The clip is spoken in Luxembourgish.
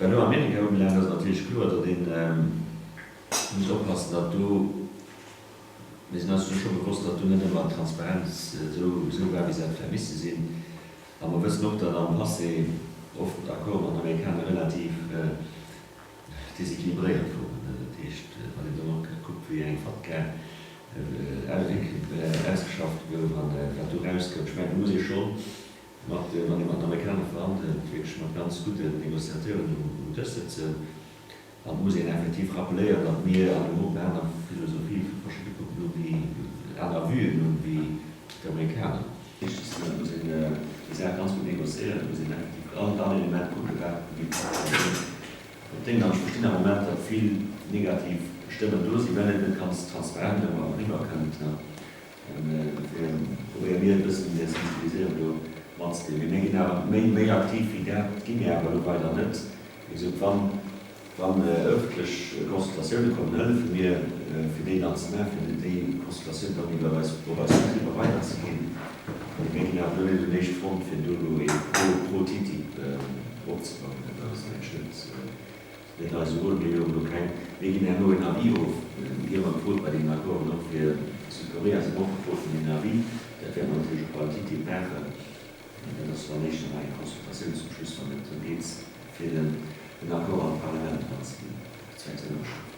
Wat elo Amerika ubelaangt, ass et natierlech kloer, datt ee muss oppassen, datt do, mir sinn eis do scho bewosst, datt do net ëmmer d'Transparenz esou war, wéi se hätt vläicht misse sinn. A mer wëssen och, datt am Passé oft d'Accorde mat den Amerikaner relativ deséquilibréiert woren. Dat heescht, wann een dann och kuckt, wéi eng FATCA ausgeschafft gouf an wat do erauskoum, ech mengen, do muss ee schonn mat, wann ee mat den Amerikaner verhandelt, wierklech mat ganz gudden Négociateuren um Dësch sëtzen. An et muss een effektiv rappeléieren, datt mir an Europa aner Philosophie vu verschidde Punkten hunn, wéi aner Vuen hunn, wéi d'Amerikaner. Et muss een déi Saach ganz gutt négociéieren, et muss een effektiv all all Element kucken, wat den Impakt kann sinn op d'Déngen. An ech verstinn am Moment, datt vill negativ Stëmmen do sinn, well et net ganz transparent ëmmer eriwwerkënnt. An dofir probéiere mir e bëssen déi Sensibiliséierung do matzedeelen. Mee mir ginn awer méi méi aktiv wéi dat gi mir awer elo weider net. Wéi gesot, wann Wann ëffentlech Consultatioune kommen, hëllefe mir, fir déi dann ze maachen, fir déi Consultatioun dann iwwer eis, op eis Betriber weiderzeginn. Mee mir ginn awer elo net un éischt Front, fir do elo ee Pro-TTIP opzebauen. Dat ass mengen ech net, net eise Rôle. Mir hu jo elo keng, mir ginn herno en Avis of. Mir gi ëmmer gefrot bei deenen Accorden, och fir Südkorea si mer och gefrot ginn, en Avis. Dat wäerte mer natierlech och beim TTIP maachen. Dat ass dann éischter nach eng Consultatioun zum Schluss, wann et drëm geet, fir den Accord an d'Parlament eranzeginn, bezwecks Ënnerschrëft.